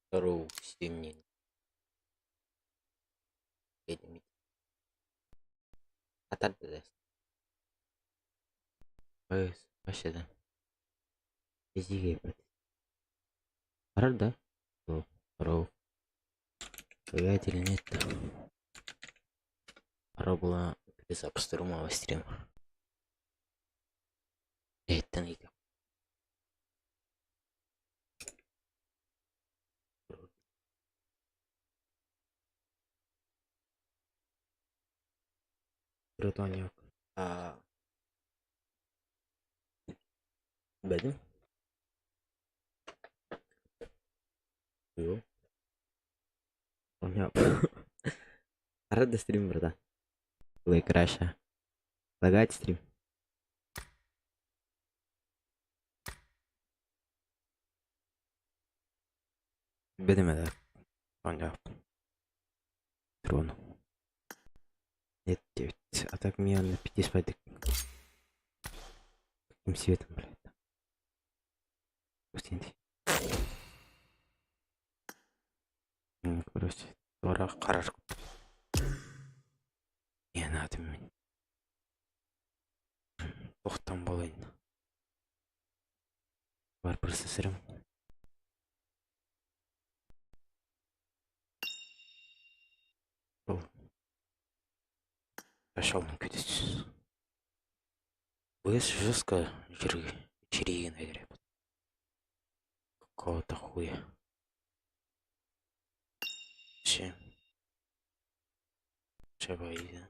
Здорово, Правда? Здорово. Приятель нет. Пора было перезапуск стрима. Эттен ыйда. А, Бэдим. Рада стрим, брата. Лайк Раша. Лагать стрим. Бэдим это. Понятно. Трон. Нет, 9. А так мне на 5 спать. Каким светом, блядь. Пустинти. Короче, тора қарар. Не надо мен. Тоқтан болайын. Бар процессорым. Ол. Пошел на күтес. Вес жестко череген айдарып. Какого-то хуя. Че? Чабайда.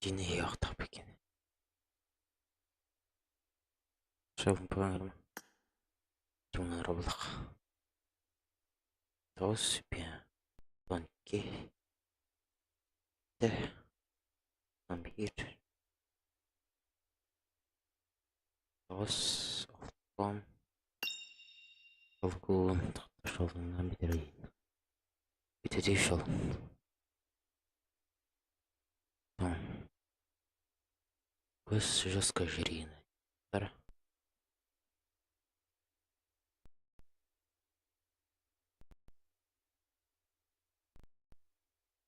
Дини яқтап екен. Шабын программа. Роблок. Тос пя. Тонки. Т. Амбир. Тос. Алтон. Алгулым. Шолынан бітірейін. Бітеді шол. Көз жестко жирина.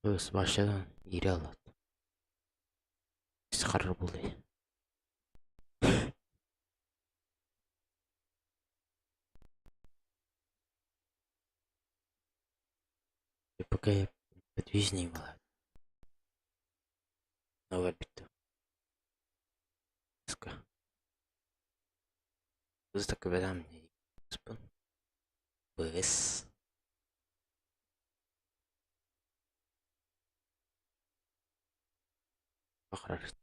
Көз башынан ире алат. Қарыр болды. Пока я подвижнее была. Новая битва. Выставка мне. БС. Хорошо.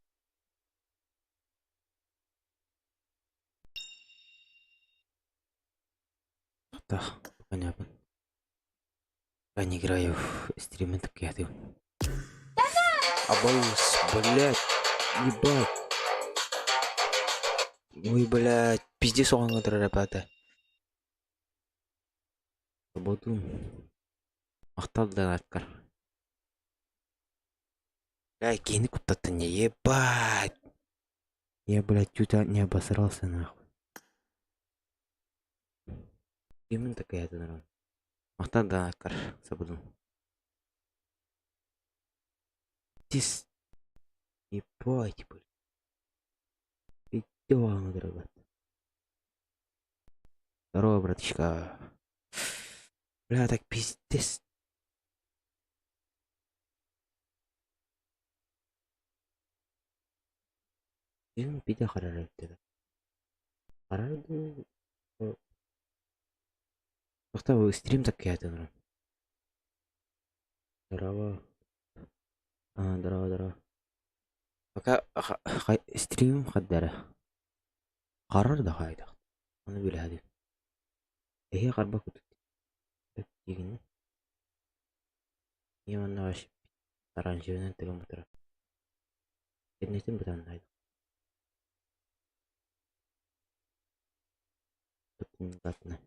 Так, понятно. Я не играю в стримы, так я ты. Абаус, блядь, ебать. Ой, блядь, пиздец он ребята. Буду. Мақтал да. Бля, кені куттаттың не, ебать. Я, блядь, чуть не обосрался, нахуй. Именно такая это нормально. Мақтал да аткар, забуду. Тис. Ебать, блядь. Идём, дорогой. Здорово, братишка. Бля, так пиздец. Пите харар dedi. Харарды. Тоқта стрим так кетті. Здорово. А, здорово, здорово. Пока стрим خدره. قرر ده هاي أنا بلا هذه. هي قربة كنت. يجينا. يمنا واش. ترانجينا تلومتر. Ini بتاعنا Ладно.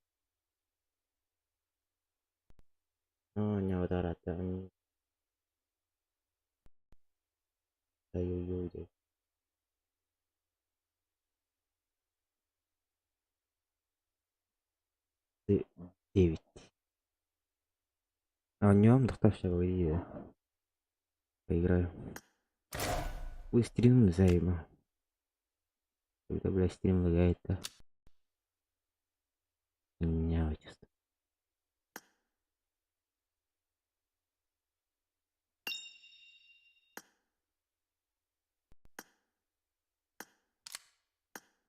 Oh, Девять. Оонньуом, достаточно погоди, да. Поиграю. Ой, стрим заебал. Когда, бля, стрим лагает-то. Меня чувство.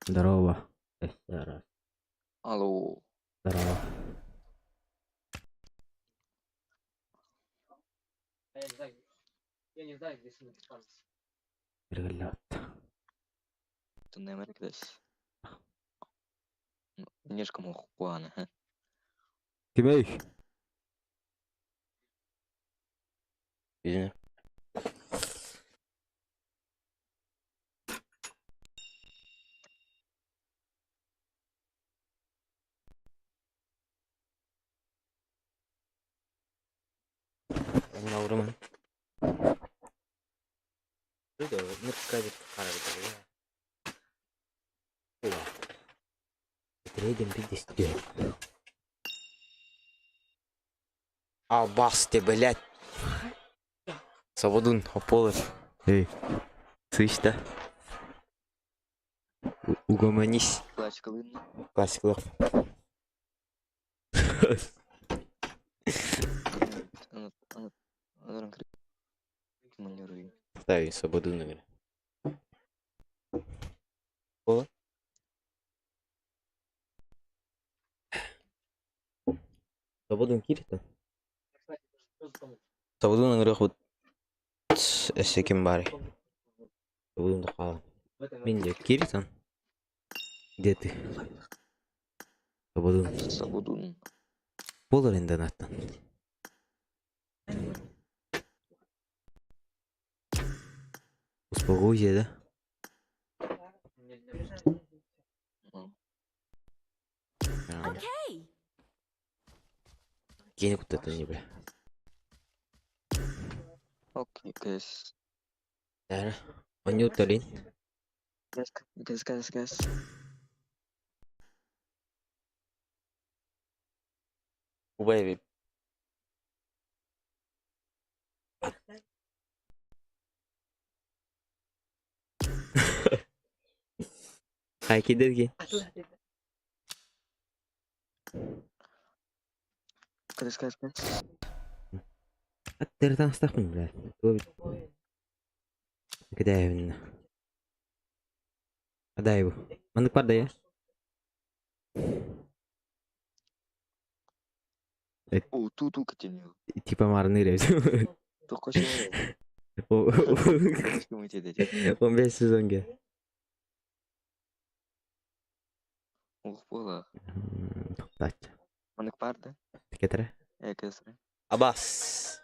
Здорово. Раз. Алло. Здорово. Переглядт. Туннемеркдес. Нешком Хуана. Кимей? Извини. Наурыман. Третьем 50. Албасты, блядь. Свободун, ополыр. Эй, слышь, да? Угомонись. Классикалын. Классикалар. Ставим свободу номер. Ола. Свободун кирита. Свободун ыҥырыах өссө ким баарый? Свободун да хаалан. Мин диэки киритан. Где ты? Свободун. Свободун. Буолар донаттан. Успокойся, да? Okay. Кини куттата не бля. Окей, guys. Дара. Онньуу Толин. Guys, guys, guys, guys. Убай Хайкидерги. Guys, guys, guys. Аттырдан астахпын, бля. Кэдээбин. Адай бу. Маннык бар да я. О, ту-ту кэтинил. Типа марныыр эбит. Тоққа шоу. 15 сезонге. Ох, буола. Тоқтааччы. Маннык баар да? Тикетэрэ. Ээ, кэсрэ. Абас.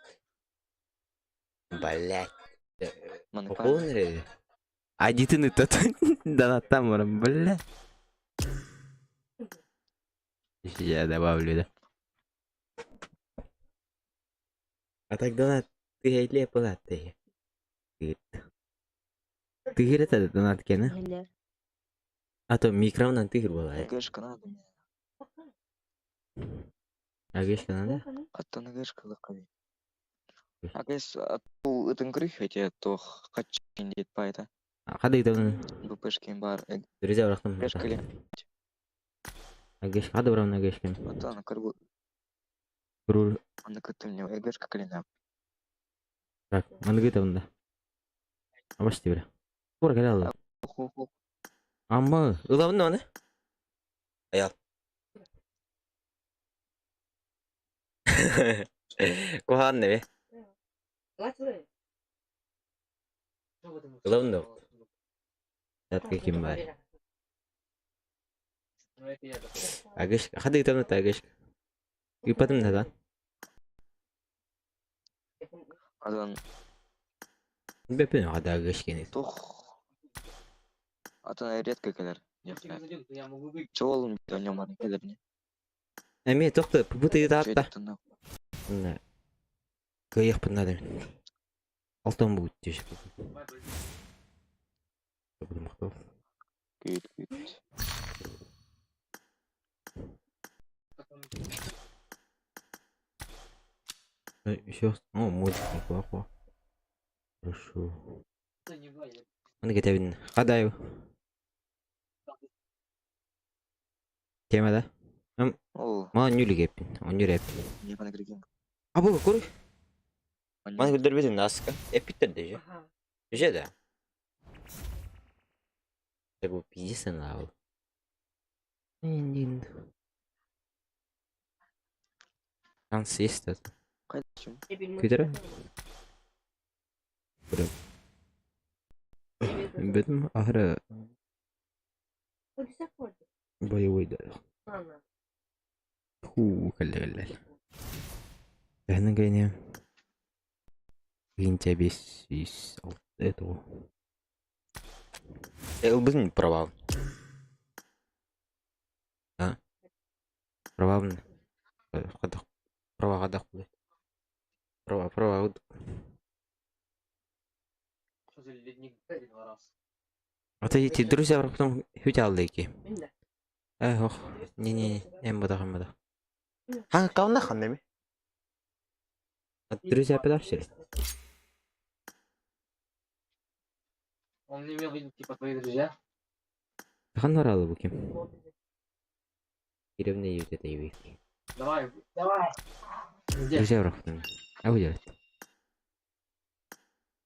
Блять. Маннык баар да? Ополон эрэ. Айдитын ыттат. Донаттан баран, бля. Я добавлю, да. А так донат тыһэйлиэ пылат тыһы. Тыһыр это донат кена. А то микронан тыһыр буолаа. Агешка надо мне. Агешка надо? Аттан агешка лакави. Агес, а ту ытын крыхете, то хачин дет пайта. Хады итабын. БПшкин бар. Друзья, урахтым. Агешка ли? Агешка, хады барам агешка. Аттан каргу. Рур. Аны кытым агешка калина. Так, маны ытабын да. Абаш тебе. Кура кэлэ алла. Ху-ху. Амма, ылабын да аны? Аял. Куһаан небе. Ылабын да. Татка ким бар? Агешка, хады ытабын да агешка. Ыппатым да Адан Бэппин хады агешкени. тух. Атан редко кэлэр. Чоолун ньомар кэлэр не. Эми тохто пупуты таатта. Чөттүнэ. Кыйыхпын надо. Алтан будет тише. Күйт күйт. Еще о, музыка неплохо. Хорошо. Аны кетебин. Хадаю. Тема да? Ол Маа нүлү кеппин. Оннүр эппин. не гана кирген. А бу кур. Маны күлдөрбүтүн аска. Эппиттер даже. Же да. Это бу пиздец ал. Шанс есть это. Кайда Күтәрә? Күрәм. Бөтен ахыры боевой да. Фу, кэллэ Эһнен кэйне Винтя бес из этого. Ылбытын провал. А? Провал. Хадах. Права хадах будет. Права, права. А то эти друзья потом хютялдыки. Эх, ох, не-не-не, эм бадах, эм бадах. Ха, кавна ханнами. А друзья подавшили? Он не имел в виду, типа, твои друзья. Хан наралы бу ким? Киревне юте тайбик. Давай, давай. Где? Друзья рахтан. А уделать.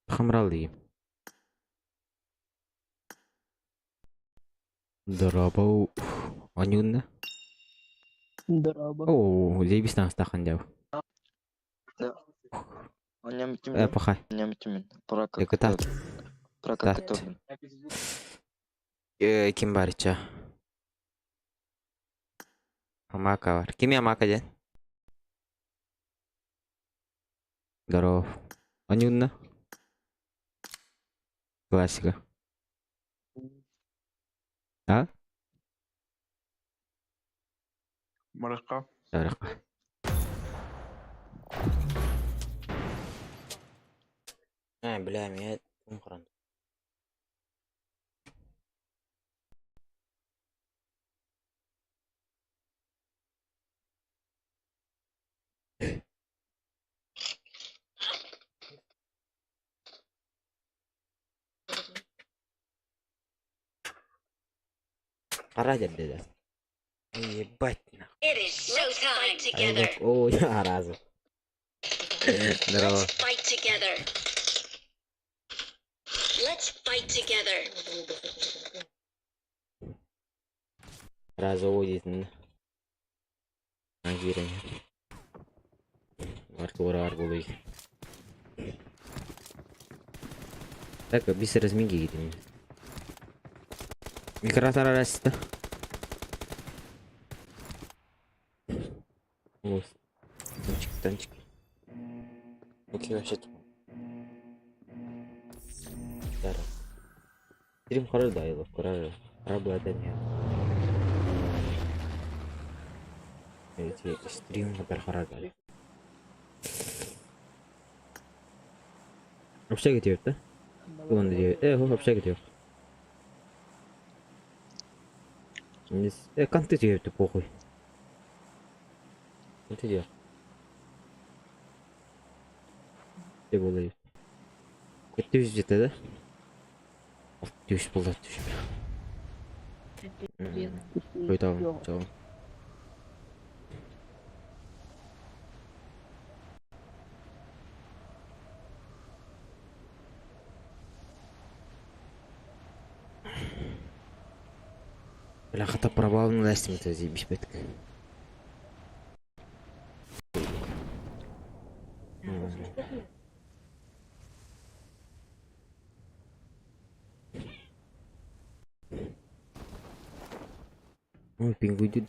Хамрал дии. Дорабау. Онюнна. Дороба. О, заебись на астахан дяв. Оням Э, тимен. пахай. Оням тимен. Пора как. Экотат. Пора Тат. как готовлен. Э, ким барыча? Амака бар. Кими амака ден? Здоров. Онюнна. Классика. А? Маракка. Тарах. А, бля, меня ум Пора дед. Ебать нахуй. It is showtime А я together. так, О, я разу. Здорово. Let's fight together. Let's fight together. Разу уйдет. Ангирен. Артур Аргулый. Так, бис разминки гидим. Микротар арасты. Вот. Танчик, танчик. Окей, вообще тут. Здорово. Стрим хорош, да, Илов, хорош. Работание. Эти стрим хорош, да. Общага диэбит да? Уонна диэбит. Э, общага диэбит. Э, канты диэбит, похуй. Канты диэбит. Де буолла Өттүбүс дьэтэ да? Түс буолла түс. Койтоом, чоом. Бля, хата провал лестим это заебись бетк. Ой, пингуйдит.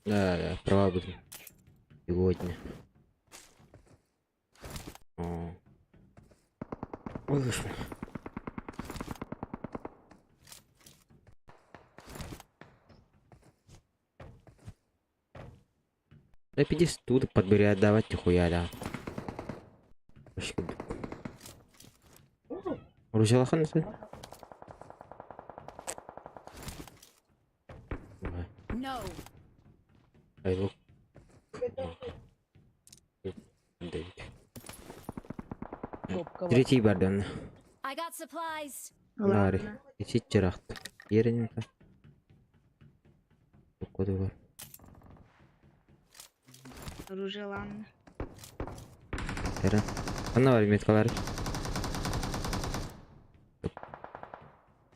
Да, да, права будет. Сегодня. О. Ой, вышло. Да пиди тут подбери отдавать нихуя, да. Вообще. Оружие лахан. Топка бар. Третий бар да. I got supplies. Лари. Ладно. Ичи чырахт. Ерин та. Коду бар. Оружие ладно. Эра. Анна бар меткалар.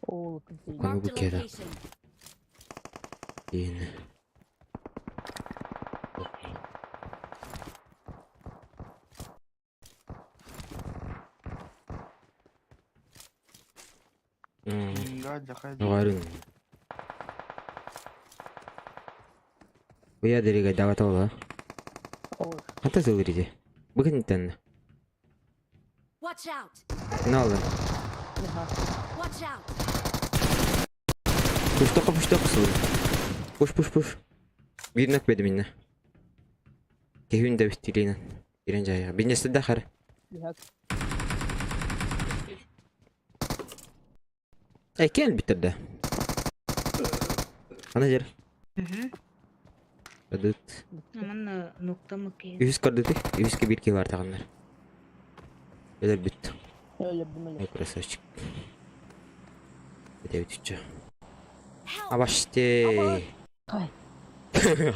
Ол контейнер. Кому Marked a букета. location. Ин. Нугарын. Уя дерига даватола. Ол Хата сылыриде. Бүгін тәнні. Watch out. Налын. Ага. Watch out. Пуш тоқы, пуш тоқы сылыр. Пуш, пуш, пуш. Бирнак беді минне. Кehün de bittiliğine. Birinci ayağı. Bincisi de хар. Иһак. Экен bitirdi. Ана жер. Ödüt. Аман нокта мыкы. Үс көрдүк. Үске бир кило артаганнар. Öder бүт. Өлөрдүм эле. Ай красавчик. Өтө бүтүчү. Help. Абаште. Ай.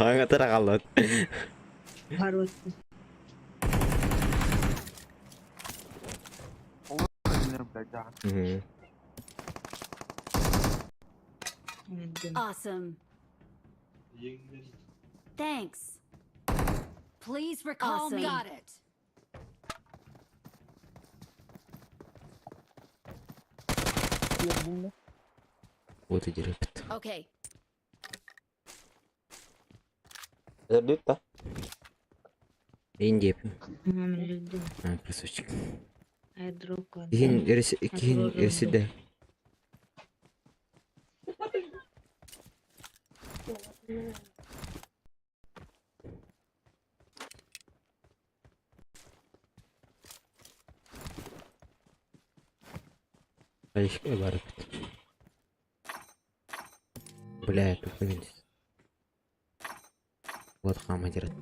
Аңа тара калды. Бар вот. Мгм. Awesome. Thanks. Please recall me. Got it. Өлөрдүм да. Вот и дерепт. Okay. Өтө бүт та. Эйин деп. Мам люблю. А, красавчик. Айдроп. Кихин эрси кихин эрси де. Айшка бар бит. Бля, тут блин. Вот хама дерет.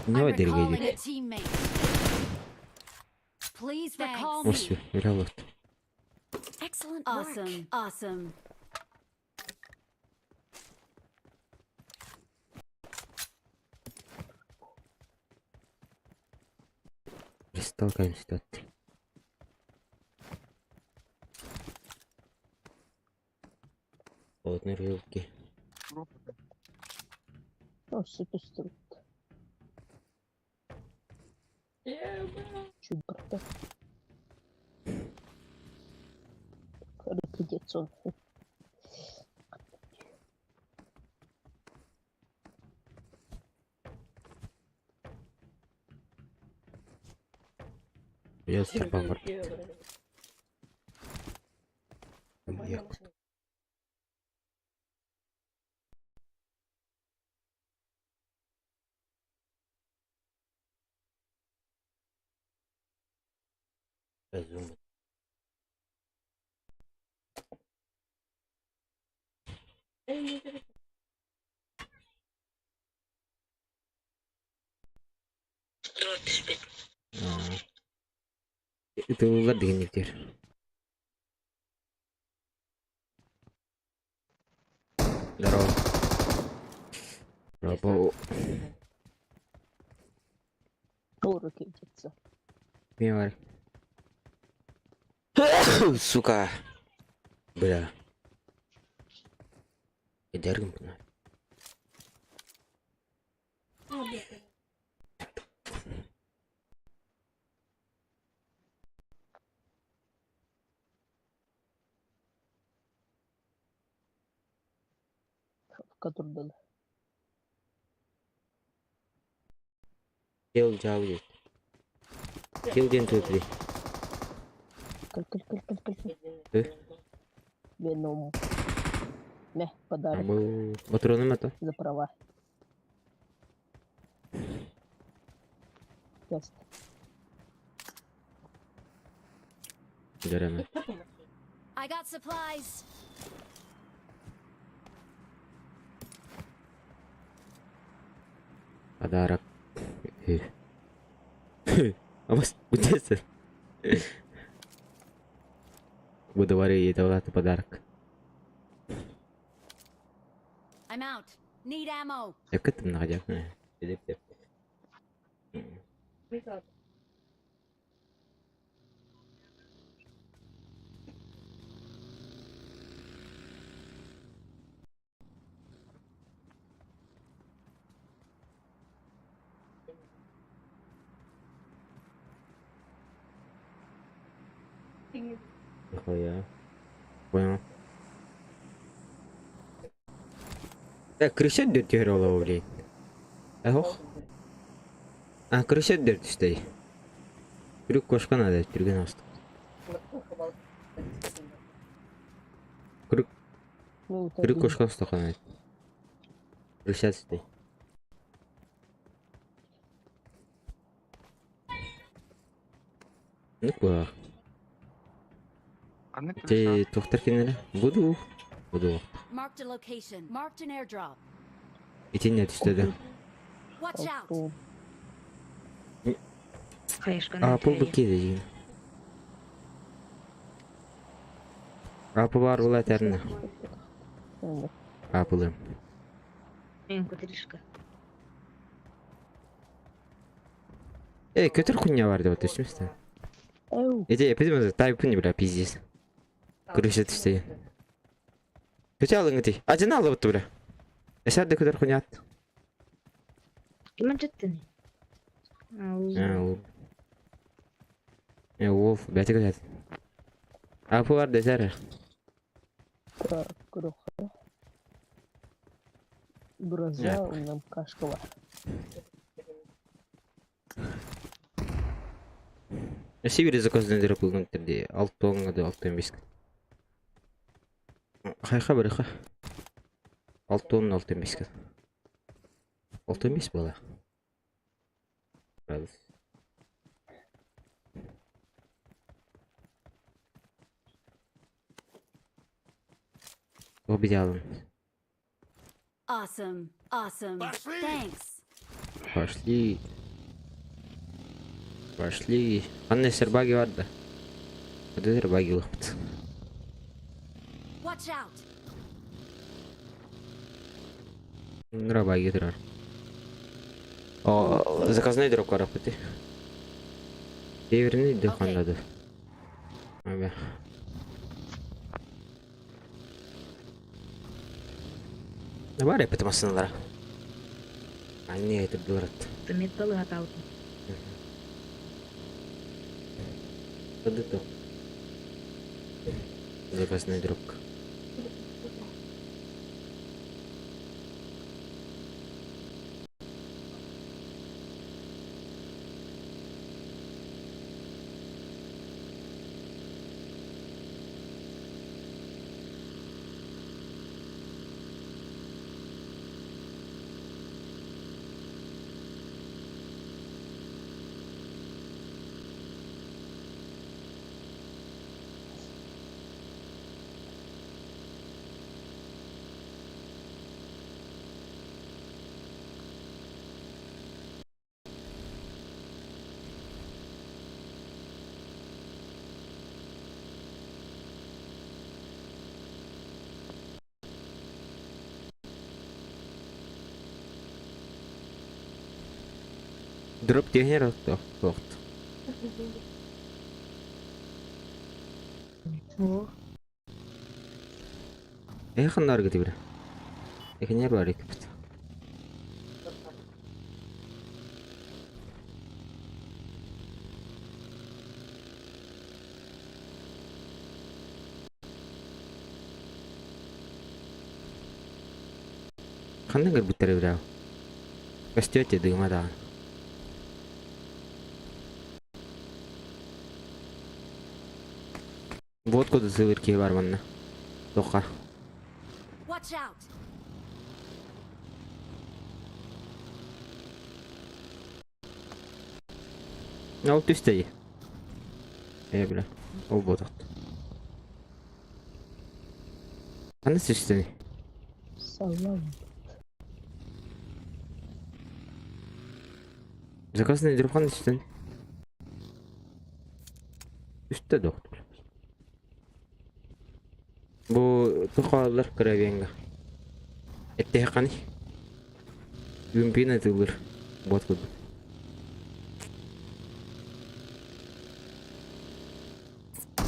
Не I'm дерге recalling a дейт. teammate. Please recall me. Осы, Миралот. Excellent awesome. Awesome. Растолкаем ситуацию. Вот на рылке. Осы түстүм. Чуть барда. Ракедецон. Я старбан бар. Як. Разумно. Ытылылар дегенниктер. Здорово. Здорово. О, ракетица. Мен бар. Сука. Бля. Эдергім бұны. Котордан. Кел жабы дейді. Кел ден төтірі. Кал, кал, кал, кал, кал. Э? Веном. Мeh, подарок Абу. Патроны ма то? за права. Тест. Жарама. I got supplies. Подарок. Абас, бүтесен. Буду варить это подарок. I'm out. Need ammo. Yakıt mı alacak? Edip Нихуя. Понял. Так, крыша дөрт түһэр олоҕу блин. Ох. А, крыша дөрт түстэй. Крюк кошка надо, түрген астық. Крюк, Ну, крюк кошка астық надо. Крыша түстэй. Ну куда? Ханнык Те тухтар кинere. Буду. Буду. Marked a location. Marked an airdrop. Итинне түстеді. Watch out. Хайышканы Апы түһэрийэ. бу киде жигин. Апы бар була терне. Апылым. Мен көтөрүшкэ. Э, көтөр хуйня бар деп өтөсүмүз Эу, Эти эпидемия тайпын бля пиздец. Крыша түсті. Көтө алың ити. Ажын алып бля. Эсер де көтөр хуйня ат. Кимэн жаттыный? А, ол. Э, ол бәте көтөт. Апы бар десер. так, круха. Гроза, у нам кашка бар. Сибири заказдан дөрөп кылган түрдө алты оңго да алты он бес. Хайха барыха. Алты он алты он бес. Алты он бес была. Радость. Обидялым. Awesome. Awesome. Thanks. Пошли. Пошли. Анна сербаги бар да. Куда сербаги лыпт. Watch out. Нурабаги турар. О, заказной дроп карап бити. Деверни дөханлады. Ага. Бар эпит масыналара. Анне айтып дурат. Тымет балыга таутун. Куды то? Заказной дроп. Дроп технер тоқт. О, Эхын нар гэдэг бир. Эхнэр бар икпит. Ханна кырбыттар бирау. Костёте дыма да. Вот куда сылырки бар манна. Тоқа. Watch out. Ол түстей. Э, бля. Ол бодот. Қандай түстей? Салам. Заказанный дроп үстэн. Үстэ доктор. Бу тухаллар кыравенга. Эттэһэ Үмпин атыылыр. Бот курдук.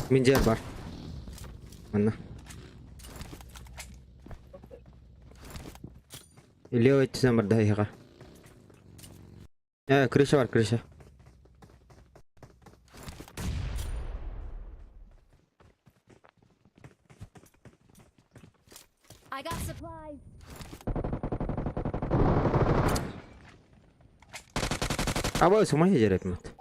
Мин дьиэ бар. Манна. Левый өттүнэн барда эһиэхэ. Э, крыша бар, крыша. I got supplies. Аба сумай жерепмит.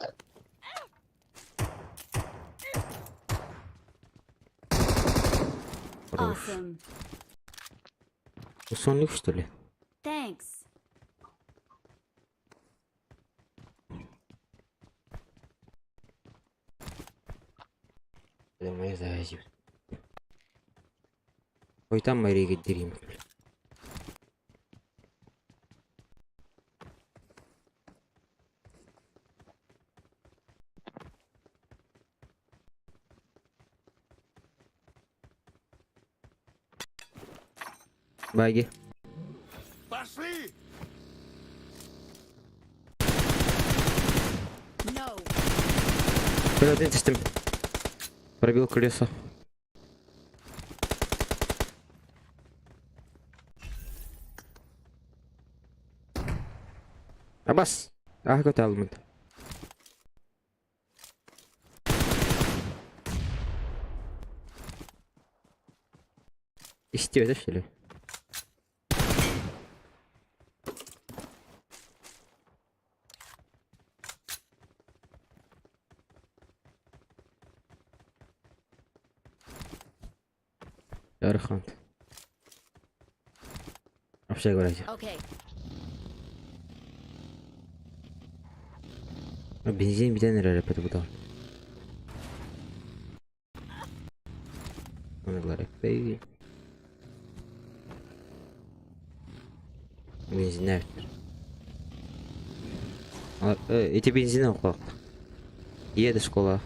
Хорош. Awesome. Сонник что ли? Thanks. Ойтан майрыга дирим. Баги. Пошли! No. Подожди, систем. Пробил колесо. Абас! Ах, көтө алмыт. Истиэбэтэ что ли? Ыарахан. Общага барайся. Okay. Бензин бүтэн эрэр эппит бу Бензин Бензин Эти бензин укла. Еду школа.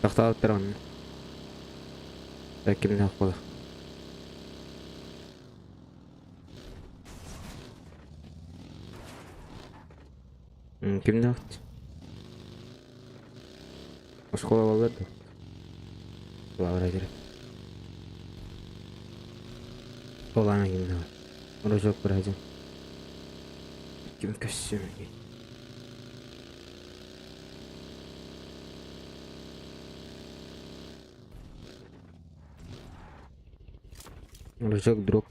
Тохтообуттар онно. Кимнээх буола. Кимнээх Оскуола буоллар дуо? Лавра Олаана кимнээх Орожок быраадьын. Ким көссүм Рожок дроп.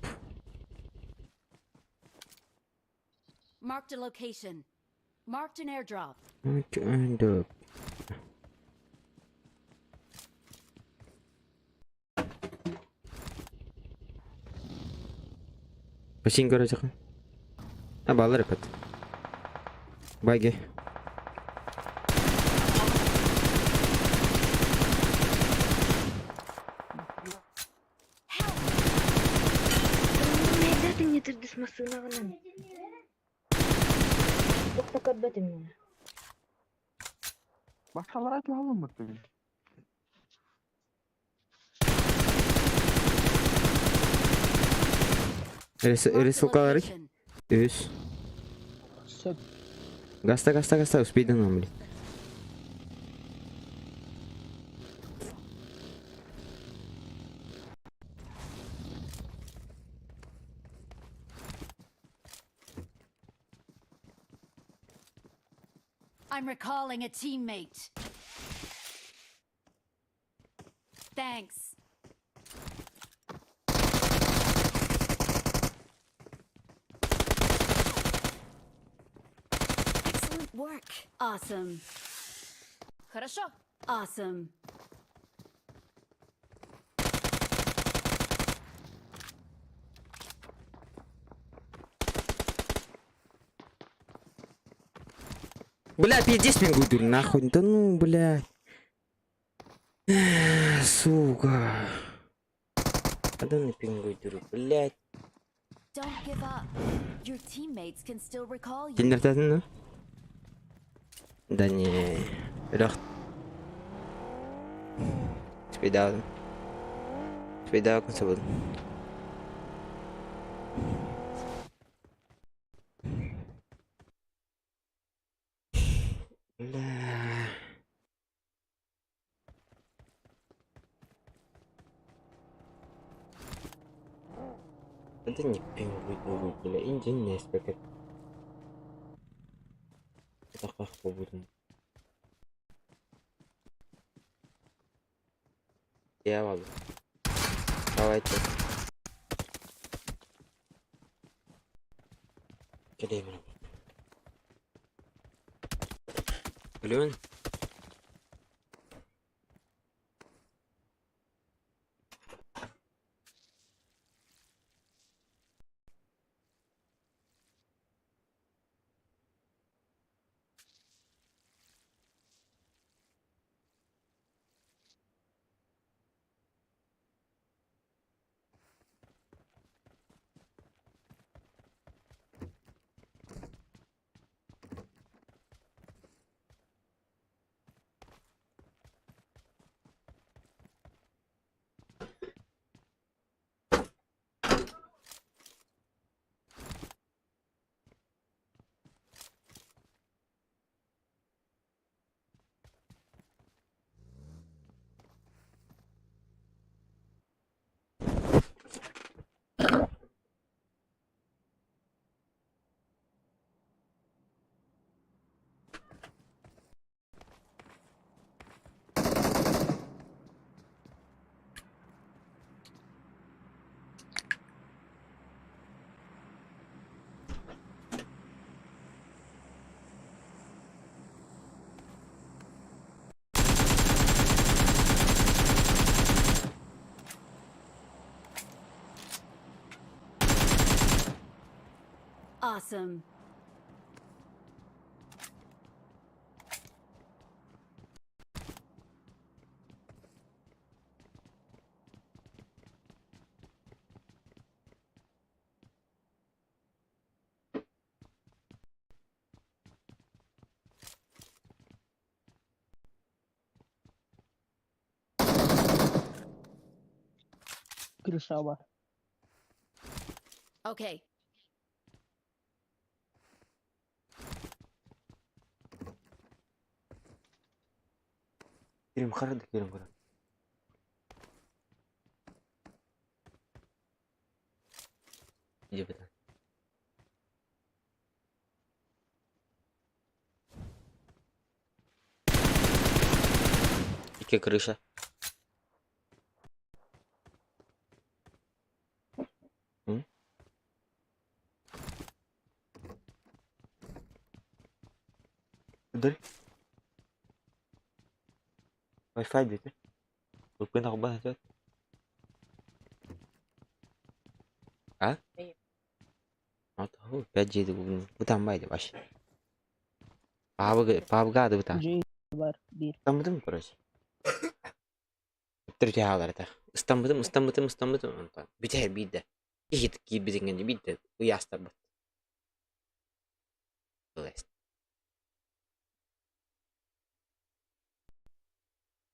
Marked a location. Marked an airdrop. Marked Бассейн көрөтөххүн? А баалар эппэт. Баги. Мэйдэтин нетирдис массыынаҕынан. Туох да көрбөтүм мин. Башкалар айтылалыммыт бүгүн. Marked a Рисылкалары? location. Үс. Сөп. Гаста, гаста, гаста, успейден он, блин. I'm recalling a teammate. Thanks. Excellent work. Awesome. Хорошо. Awesome. Бля, пиздец мне гудур, нахуй. Да ну, бля. Сука. Да на пингуйдуру, блядь. Don't give up. Your teammates can still recall you. Кинилэртэн ну? Да не. Үрэх. Спидал. Спидал консобод. Бля. Это не пингуйдуру, бля. Индин не спекет. Это как побудем. Я валю. Давайте. Келеймин. Блин. Awesome. Крыша бар. Okay. Кирим хара да кирим хара. Иди бля. Ики крыша. М? Ударь. Wi-Fi dito. Lupin ako ba ito? А? 5G бутан байды вообще. Пабга да бутан. G бар. Бир. Ыстаммытым короче. Түртяалар это. Ыстаммытым, ыстаммытым, ыстаммытым. Онтон бүтэр биирдэ. Киһи киирбитиҥҥэ биирдэ ыйаастарбыт.